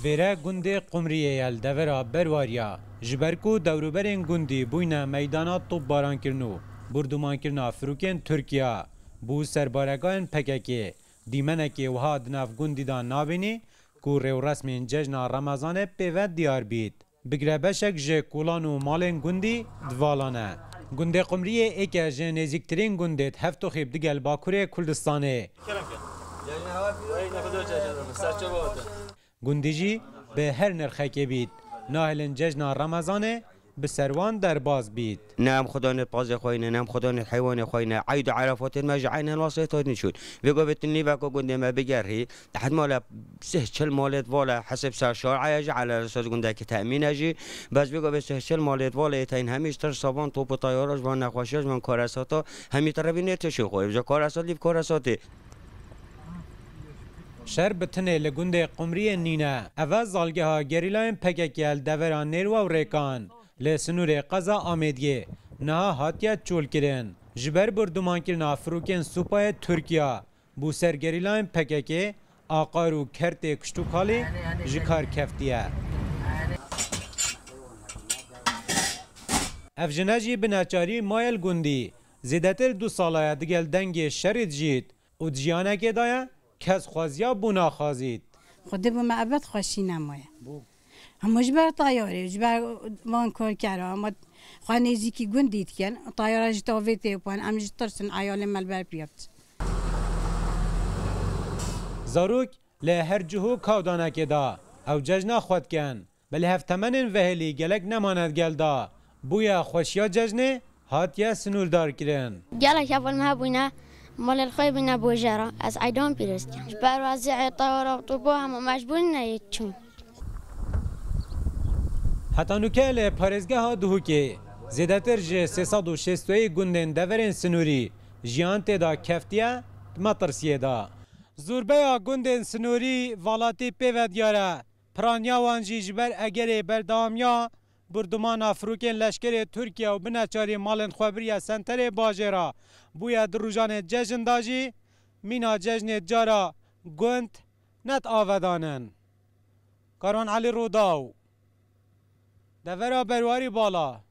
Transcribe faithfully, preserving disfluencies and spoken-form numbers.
Vêre gundê Qumriyê ye li devera Berwariya. Ji ber ku dewrûberên gundî bûyne meydana topbarankirin û bordûmankirina firokên Tirkiya bo serbaregahên P K K, dîmenekê wiha di nav gundî de nabînî ku rêwresmên cejna Remezanê pê ve diyar bît. Bigre beşek ji kolan û malên gundî di vala ne. Gundê Qumriyê êke ji nêzîktirîn gundêt hevtoxî bi digel Bakurê Kurdistanê. Gundî jî bi her nirxekê bît, nahêlin cejna Remezanê bi ser wan derbas bît. Ne em xudanê pazê xwe ne, ne em xudanê heywanê xwe ne. Eyd û Erefatên me ji eynên wasê tadî çûn. Vê gavê tu nîveka gundê me bigerhî, Heta mala sih çil malê di vala hesib ser şar'e ye jî, ala esas gundekî temîn e jî. Bes vê gavê sih çil malê di vala yê teyn hemî ji tirsa van top û tayara, ji van nexweşiya, ji van karesata, hemî tirevî nê tişê xwe. Ji karesat lîv karesatê. Şer bi tinê li gundê Qumriyê nîne. Eve zalgeha gerîlayên P K K li devera Nêrwe û Rêkan li sinûrê qeza Amêdiyê niha hatiye çolkirin. Ji ber bordûmankirina firokên supayê Tirkiya, bo ser gerîlayên P K K, aqar û kertê kuştûkalî ji kar keftiye. Ev jine jî bi neçarî maye li gundî. Zêdetir du sala ye digel dengê şerî dijît û di jiyanekê de ye, kes xweziya bûna xwazît. Xwedê bo me ebed xweşî nemaye. Hema ji ber tayarê, ji ber van karkera, hema xwe nêzîkî gundî dikin, tayara ji tavê tê xwen, em ji tirsin eyalê me li ber piya biçin. Zarok li her cih û kawdanekê de ew cejna xwe dikin. Belê hevtemenên vehêlî gelek nemane di gel de. Bûye xweşiya cejnê hatiye sinûrdarkirin. Gelek heval me hebûne, malê xwe bîne bojera. Ez eydan pîroz dikim. Ji ber wezî tayara û topa hemû mecbûr ne yê çûn. Heta nûke li parêzgeha Duhokê zêdetir ji sê sed û şêst û yek gundên deverên sinûrî jiyan tê de keftiye, di metirsiyê de. Zûrbeya gundên sinûrî valatî pê ve diyar e. Piraniya wan jî ji ber egerê berdewamiya bordûmana firokên leşkerê Tirkiye û bi neçarî malên xwe biriye senterê bajêra. Bûye di rojanê cejn de jî mîna cejnê cara gund ne di avedan in. Karwan Elî Rûdaw, Devera Berwarî Bala.